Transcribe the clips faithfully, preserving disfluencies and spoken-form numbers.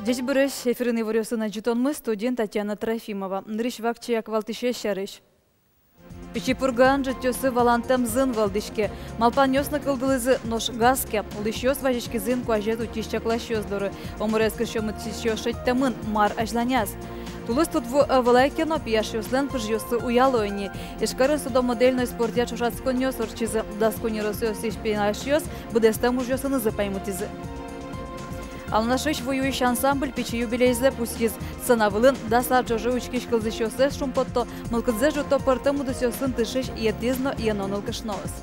Ӟечбуресь! Эфирын иворъёсын ӝытонмы, студиын Татьяна Трофимова. Нырысь вакчияк валтӥсез сярысь. Пичи Пургаын ӝытъёсы валантэм зын вӧлдӥське. Малпанъёс но кылдылӥзы, нош газ ке. Улӥсьёс вазиськизы инкуазез утись чакласьёс доры. Омырез кырсьёмытӥсьёс шедьтэмын, мар азьланяз. Тулыс тудву ӧвӧл ай ке но, пияшъёслэн пыжъёссы уяло ини. Ижкарын судомодельной спортъя ӵошатсконъёс ортчизы. Дас куинь ёросъёсысь пиналъёс быдэстэм ужъёсынызы паймытӥзы. Алнашысь «Вуюись» ансамбль пичи юбилейзэ пусйиз. Сцена вылын дас ар ӝожы учкись-кылзӥсьёссэ шумпотто, мылкыдзэ ӝуто пӧртэм удысъёсын тыршись йӧтӥз но йӧно нылкышноос.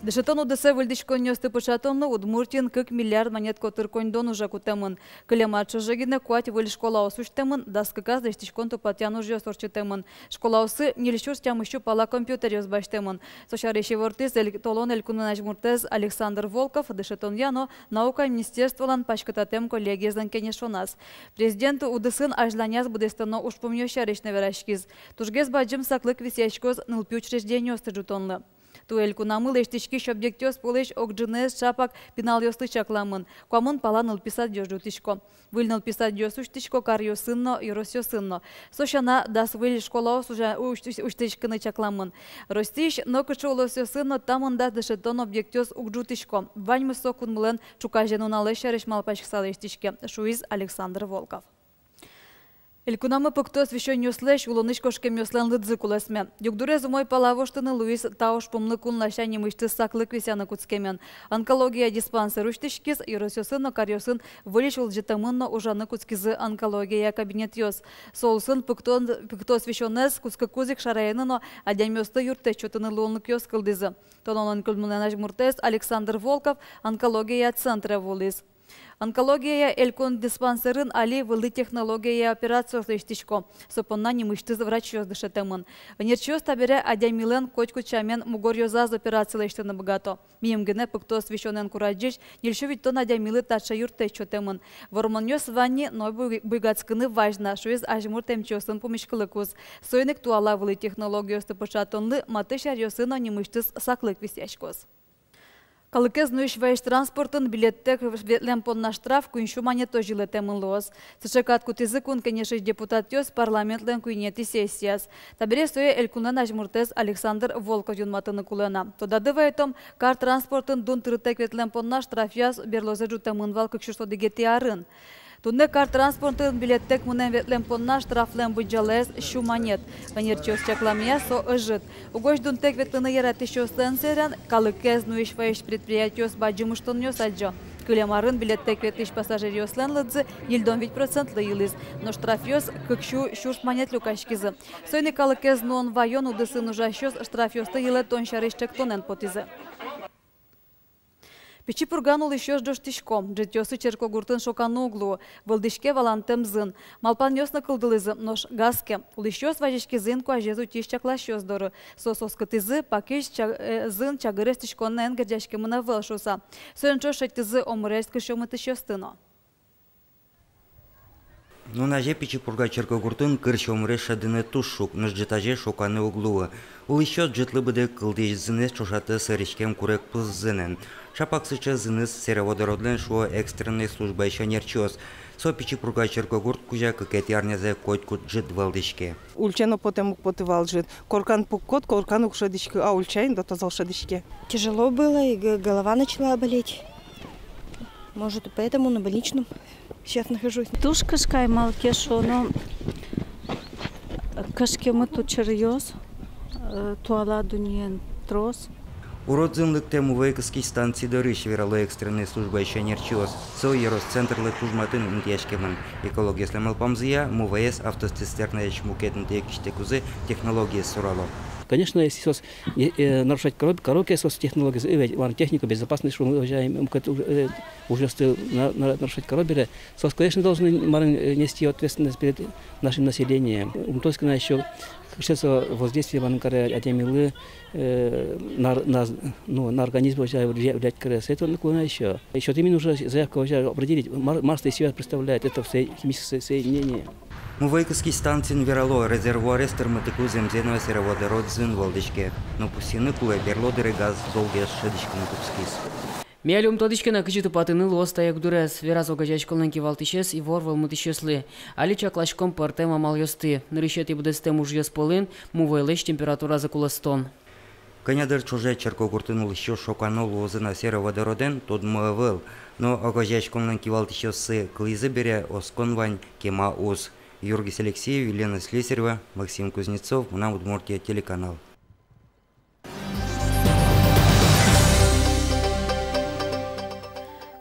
Дышетон удысэ выльдӥськонъёсты пыӵатонлы Удмуртиын кык миллиард манет котыр коньдон уже кутэмын. Кылем ар ӵоже гинэ куать выль школаос усьтэмын, дас кыказ лэсьтӥськон-тупатъян ужъёс ортчытэмын. Школаосы ньыль сюрс тямыссю пала компьютеръёс басьтэмын. Со сярысь ивортӥз эль-, толон Элькунлэн азьмуртэз Александр Волков дышетонъя но наука министерстволэн паськытатэм коллегиезлэн кенешоназ. Президент удысын азьланяз быдэстоно ужпумъёс сярысь но вераськиз. Тужгес бадӟым саклык висъяськоз нылпи учреждениосты ӝутонлы. Туэ элькунамы лэсьтӥськись объектъёс пӧлысь ог ӝыныез ӵапак пиналъёслы чакламын. Куамын пала нылпи садъёс ӝутӥсько. Выль нылпи садъёс усьтӥсько каръёсын но, ёросъёсын но. Со сяна, дас выль школаос ужа-, усьтӥсь-, усьтӥськыны чакламын. Россиысь нокыӵе улосъёсын но та мында дышетон объектъёс уг ӝутӥсько. Ваньмыз со кунмылэн ӵуказе нуналэз сярысь малпаськыса лэсьтӥське, шуиз Александр Волков. Элькунамы пыктос висёнъёслэсь улонысь кошкемъёслэн лыдзы кулэсме. Югдурез умой пала воштыны луиз та ужпумлы кун ласянь нимысьтыз саклык висъяны кутскемен. Онкология диспансер усьтӥськиз, ёросъёсын но каръёсын выльысь улӟытэмын но ужаны кутскизы онкология кабинетъёс. Со улсын пыктон-, пыктос висёнэз кутскыкуз ик шараен но адямиосты юрттэт сётыны луонлыкъёс кылдӥзы. Толон Элькунлэн азьмуртэз Александр Волков онкология центре вуылӥз. Онкология элькун диспансерын али вылӥ технологияя операциос лэсьтӥсько. Со понна нимысьтыз врачъёс дышетэмын. Ӧнерчиос табере адямилэн котькуд сямен мугоръёзаз операция лэсьтыны быгато. Мимала гинэ пыктос висёнэн курадӟись ньыльсю витьтон адямилы таӵе юрттэт сётэмын. Вормонъёс вань ни, но буй-, буйгатскыны вазь на, шуиз азьмурт эмчиосын пумиськылыкуз. Соин ик туала вылӥ технологиосты пыӵатонлы матысь аръёсы но нимысьтыз саклык висъяськоз. Калыкез нуись-ваись транспортын билеттэк ветлэм понна штраф куинь сю манетозь йылэтэмын луоз. Сыӵе кат кутӥзы Кун Кенешысь депутатъёс парламентлэн куинетӥ сессияз. Табере сое Элькунлэн азьмуртэз Александр Волков юнматыны кулэ на. Тодады вайытом, кар транспортын дун тырытэк ветлэм понна штрафъёс берлозэ ӝутэмын вал кык сюрс одӥгетӥ арын. Туннэ кар транспортын билеттэк мынэм-ветлэм понна штрафлэн быдӟалаез сю манет. Ӧнерчиос чакламъя, со ӧжыт. Угось дунтэк ветлыны яратӥсьёслэн сэрен калыкез нуись-ваись предприятиос бадӟым ыштонъёс адӟо. Кылем арын билеттэк ветлӥсь пассажиръёслэн лыдзы ньыльдон вить процентлы йылӥз, но штрафъёс кык сю сюрс манет люкаськизы. Соин ик калыкез нуон-ваён удысын ужасьёс штрафъёсты йылэтон сярысь ӵектонэн потӥзы. Пичи Пургаын улӥсьёс ӝожтӥсько. Ӝытъёсы черкогуртын шоканы уг луы. Вӧлдӥське валантэм зын. Малпанъёс но кылдылӥзы, нош газ ке. Улӥсьёс вазиськизы инкуазез утись чакласьёс доры. Соос оскытӥзы, пакись ча-, э, зын чагыр эстӥськонэн герӟаськемын ӧвӧл шуыса. Соин ӵош шедьтӥзы омырез кырсьёмытӥсьёсты но. Нуназе Пичи Пурга черкогуртын кырсь омырез шӧдыны туж шуг, нош ӝытазе шоканы уг луы. Улӥсьёс ӝытлы быдэ кылдӥсь зынэз ӵошатэ сӧриськем курегпуз зынэн. Ӵапак сыӵе зыныз сероводородлэн, шуо экстренной службаысь ӧнерчиос. Со Пичи Пурга черкогурт кузя кыкетӥ арнязэ котькуд ӝыт вӧлдӥське. Ульчае но потэм уг поты вал ӝыт. Коркан пуккод, коркан уг шӧдӥськы, а ульчаын до тазал шӧдӥське. Тяжело было, и г-, голова начала болеть. Может, и поэтому на больничном сейчас нахожусь. Туж кышкай, малы ке шуоно, кышкемыт учыръёс, э, туала дуннеын трос. Урод зын лыктэ Мувӧй кыскись станци дорысь, верало экстренной службаысь ӧнерчиос. Со ёросцентрлы туж матын интыяськемын. Экологъёслэн малпамзыя, Мувӧез автоцистернаысь мукет интые кисьтэкузы технологиез сурало. Конечно, если соос, э, э, нарушать каро-, каро ке соос технологиез, э, ведь вань технико безопасность, шуом, уже, э, мукет, э, ужъёсты на-, на-, нарушать каро бере, соос, конечно, должны, марым, э, нести ответственность перед нашим населением. Ум тодӥське на ещё, кыӵе со воздействие вань каре адямилы, э, на, на, ну, на организм уже влия-, влиять каре. С этого, ну, кулэ на ещё. Ещё ты именно уже заявка уже определить, мар-, мар из себя представляет это всё химическое соединение. Мувӧй кыскись станциын верало, резервуарез тырмытыкуз зэмзэ но сероводород зын вӧлдӥське. Но пусйыны кулэ, берло дыре газ долгес шӧдӥськыны кутскиз. Ми али ум тодӥське на, кызьы тупатыны луоз та югдурез, вераз огазеяськонлэн кивалтӥсез ивор вӧлмытӥсьёслы. Али чакласьком пӧртэм амалъёсты. Нырысетӥ быдэстэм ужъёс пӧлын мувӧйлэсь температуразэ кулэстон. Кӧня дыр ӵоже черкогуртын улӥсьёс шокано луозы на сероводородэн, тодмо ӧвӧл. Но огазеяськонлэн кивалтӥсьёссы кылӥзы бере, оскон вань, кема уз. Юргис Алексеев, Елена Слесарева, Максим Кузнецов, «Мынам Удмуртие» телеканал.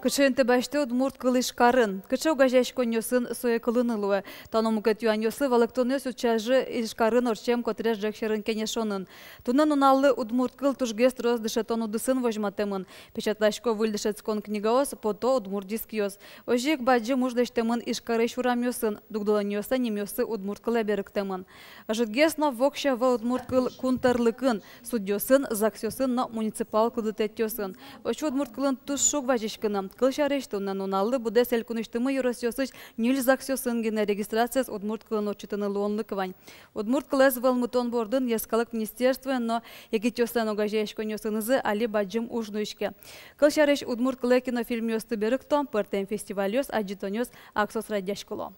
Кыӵе инты басьтэ удмурт кыл Ижкарын? Кыӵе огазеяськонъёсын сое кылыны луэ? Та но мукет юанъёслы валэктонъёс утчазы Ижкарын ортчем котырес ӝӧк сьӧрын кенешонын. Туннэ нуналлы удмурт кыл тужгес трос дышетон удысын возьматэмын. Печатласько выль дышетскон книгаос, пото удмурт дискъёс. Озьы ик бадӟым уж лэсьтэмын Ижкарысь урамъёсын, дугдылонъёслэн нимъёссы удмурт кылэ берыктэмын. Ӧжытгес но воксё ӧвӧл удмурт кыл кун тӧрлыкын, судъёсын, загсъёсын но муниципал кылдытэтъёсын. Отчы удмурт кылын туж шуг вазиськыны. Кылсярысь, туннэ нуналлы быдэс элькунысьтымы ёросъёсысь ньыль загсъёсын гинэ регистрациез удмурт кылын ортчытыны луонлык вань. Удмурт кылэз вӧлмытон бордын йӧскалык министерствоен но егитъёслэн огазеяськонъёсынызы али бадӟым уж нуиське. Кылсярысь, удмурт кылэ кинофильмъёсты берыкто, пӧртэм фестивальёс, адӟытонъёс, акциос радъяськыло.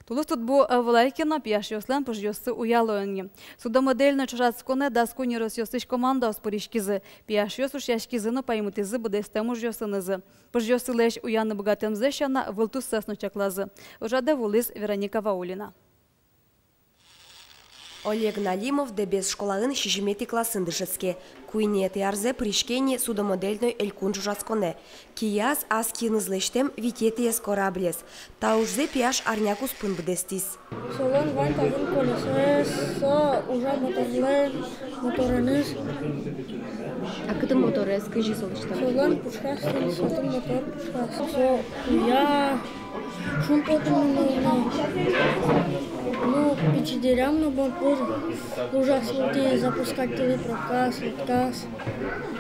Тулыс тудбу ӧвӧл ай ке но, пияшъёслэн пыжъёссы уяло ини. Судомодельной ӵошатсконэ дас куинь ёросъёсысь командаос пыриськизы. Пияшъёс ушъяськизы но паймытӥзы быдэстэм ужъёсынызы. Пыжъёссылэсь уяны быгатэмзэс сяна, вылтуссэс но чаклазы. Ужрадэ вуылӥз Вероника Ваулина. Олег Налимов Дэбес школаын сизьыметӥ классын дышетске. Куинетӥ арзэ пыриське ини судомодельной элькун ӵошатсконэ. Кияз ас киыныз лэсьтэм витетӥез кораблез. Та ужзэ пияш арня куспын быдэстӥз. Солэн вань татын колесоез, со ужа моторлэн, мотореныз. А кытын моторез, кызьы со лэсьтэм? Солэн пушказ, тӥни со отын мотор пушказ. Со уя, шумпотыны но уя. Ну, пичи дыръям но бон пыр ужа сылтӥ, запускать тылы пробказ, лотказ.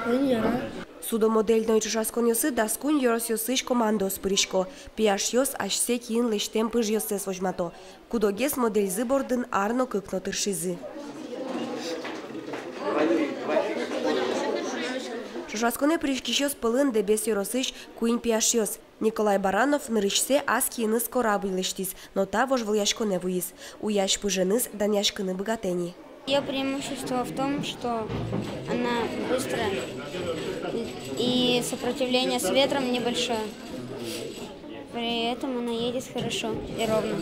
Эн яра. Судомодельной ӵошатсконъёсы дас куинь ёросъёсысь командаос пырисько. Пияшъёс асьсэ киын лэсьтэм пыжъёссэс возьмато. Куд-огез модельзы бордын ар но кык но тыршизы. Ӵошатсконэ пыриськисьёс пӧлын Дэбес ёросысь куинь пияшъёс. Николай Баранов нырысьсэ ас киыныз корабль лэсьтӥз, но та вожвылъяськонэ вуиз. Уясь пыженыз данъяськыны быгатэ ни. Её преимущество в том, что она быстрая, и сопротивление с ветром небольшое. При этом она едет хорошо и ровно.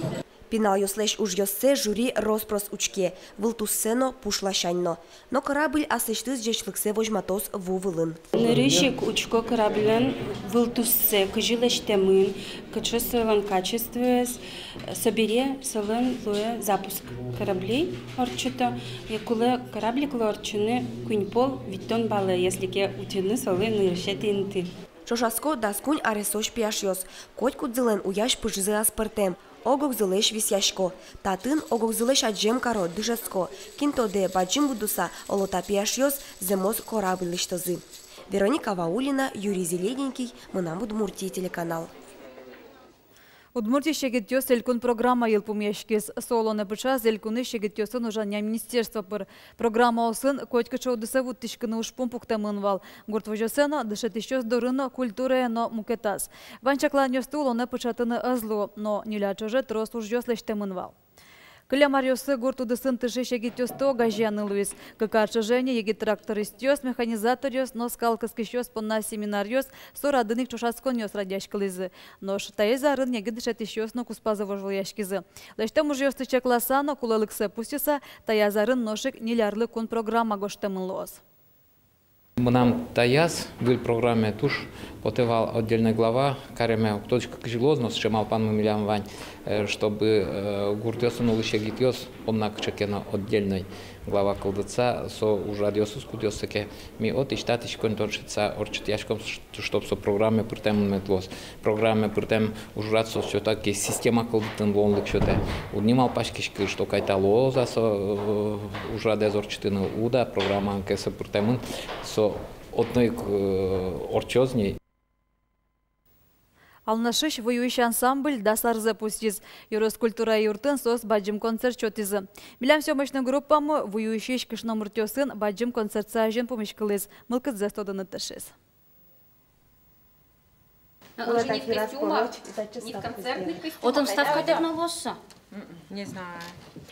Пиналъёслэсь ужъёссэ жюри рос-прос учке, вылтуссэ но, пуш ласянь но. Но корабль аслэсьтыз ӟечлыксэ возьматоз ву вылын. Нырысь ик учко корабльлэн вылтуссэ, кызьы лэсьтэмын, кыӵе солэн качествоез, собере солэн луэ запуск кораблей ортчыто, и кулэ корабликлы ортчыны куинь пол витьтон баллэ, если ке утьыны солы нырысетӥ инты. Ӵошатско дас куинь аресозь пияшъёс, котькудӥзлэн уясь пыжзы аспӧртэм. Ог-огзылэсь висъясько. Татын ог-огзылэсь адӟем каро, дышетско. Кин тодэ, бадӟым будыса, оло, та пияшъёс зэмос корабль лэсьтозы. Вероника Ваулина, Юрий Зелененький, «Мынам Удмуртие» телеканал. «Удмуртиысь егитъёс» элькун программа йылпумъяськиз. Со улонэ пыӵаз элькунысь егитъёсын ужанъя министерство пыр. Программаосын котькыӵе удысэ вуттӥськыны ужпум пуктэмын вал. Гурт возёсэ но, дышетӥсьёс доры но, культурае но, мукетаз. Вань чакланъёсты улонэ пыӵатыны ӧз луы, но ньыль ар ӵоже трос ужъёс лэсьтэмын вал. Кылем аръёсы гурт удысын тыршись егитъёсты огазеяны луиз. Кык ар ӵоже ини егит трактористъёс, механизаторъёс но скал кыскисьёс понна семинаръёс, со радын ик ӵошатсконъёс радъяськылӥзы. Нош таиз арын егит дышетӥсьёс но куспазы вожвылъяськизы. Лэсьтэм ужъёсты чакласа но кулэлыксэ пусйыса, таяз арын нош ик ньыль арлы кун программа гожтэмын луоз. Мынам таяз выль программае туж потэ вал отдельной глава кареме. Уг тодӥськы, кызьы луоз, но сыӵе малпанмы милям вань, э, чтобы, э, гуртъёсын улӥсь егитъёс понна кыӵе ке но отдельной глава кылдытса, со ужрадъёсыз, кудъёссэ ке ми отысь-татысь коньдон шедьтыса ортчытъяськом, чтоб со программае пыртэмын мед луоз. Программае пыртэм ужрад со всё-таки система кылдытыны луонлык сётэ. Уд ни малпаськиськы, что кай та луоз-а со, э, ужрадэз ортчытыны, уд-а, программаын ке со пыртэмын, со одно ик, э, ортчоз ни. Алнашысь «Вуюись» ансамбль дас арзэ пусйиз. Ёрос культура юртын соос бадӟым концерт сётӥзы. Милям съёмочной группамы «Вуюисьысь» кышномуртъёсын бадӟым концертсэ азьын пумиськылӥз, мылкыдзэс тодыны тыршиз. Отын ставка дыр но луоз со. Не знаю.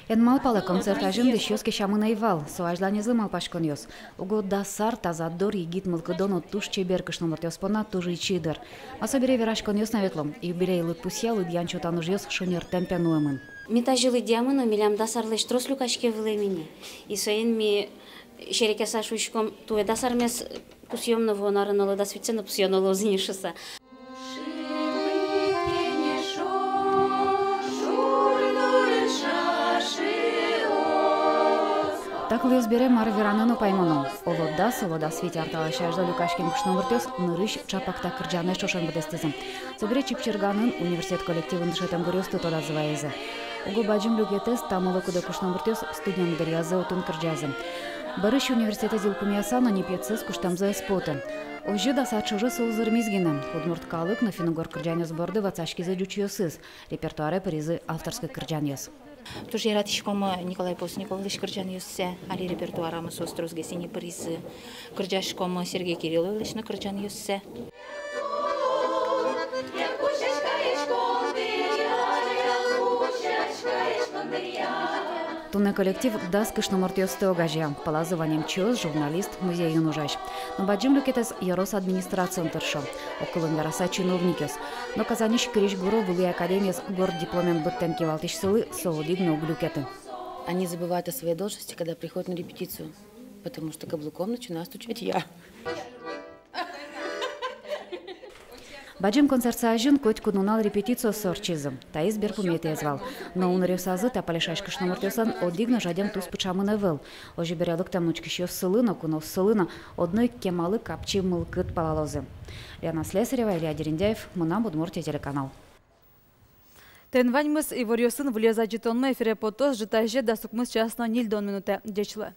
Эн малпалэ, концерт азьын дӥсьёс кесямын ӧй вал, со азьланезлы малпаськонъёс. Уго дас ар таза дор, егит мылкыдо но туж чебер кышномуртъёс понна туж ичи дыр. Ма собере вераськонъёс но ветло. Юбилей лыдпусъя лыдъян-чотан ужъёс шонертэм пе нуэмын. Ми тазьы лыдъямы но, милям дас арлэсь трос люкаське вылэм ини. И соин ми серекъяса шуиськом, туэ дас армес пусъём но, вуоно арын оло дас витьсэ но пусъёно луоз ини шуыса. Та кылъёс бере мар вераны но паймоно. Оло дас, оло дас вить ар талэсь азьло люкаськем кышномуртъёс нырысь чапак та кырӟанэз ӵошен быдэстӥзы. Собере Чипчирганын университет коллективын дышетэм гуръёсты тодазы вайизы. Уго бадӟым люкетэз та мыло-кыдо кышномуртъёс студент дыръязы отын кырӟазы. Бӧрысь университетэз йылпумъяса но, нипъетсэс куштэмзы ӧз поты. Озьы дас ар ӵоже со узырмиз гинэ. Удмурт калык но финн-угор кырӟанъёс борды ватсаськизы ӟучъёсыз. Репертуаре пыризы авторской кырӟанъёс. Туж яратӥськомы Николай Постниковлэсь кырӟанъёссэ, али репертуарамы соос тросгес ини пыризы. Кырӟаськомы Сергей Кирилловлэсь но кырӟанъёссэ. Туннэ коллектив дас кышномуртъёсты огазея. Пӧлазы ваньмыз ӵош журналист, музейын ужась. Но бадӟым люкетэз ёрос администрациын тыршо. Огкылын вераса, чиновникъёс. Но Казаньысь крезьгуро вылӥ академиез горд дипломен быдтэм кивалтӥсьсылы со одӥг но уг люкеты. Они забывают о своей должности, когда приходят на репетицию, потому что каблуком начинаю стучать я. Бадӟым концертсы азьын котькуд нунал репетициос ортчизы. Таиз берпуметӥез вал. Но уныръёсазы та пӧлешаськись кышномуртъёслэн одӥг но жадем туспуӵамын ӧвӧл. Озьы бере лыктэм учкисьёссылы но, кунооссылы но одно ик кемалы капчи мылкыд палалозы. Лена Слесарева, Илья Дерендяев, «Мынам Удмуртие» телеканал. Тӥни ваньмыз. Иворъёсын выльёз адӟытонмы эфире потоз ӝытазе дас укмыс час но ньыльдон минутэ. Ӟеч луэ.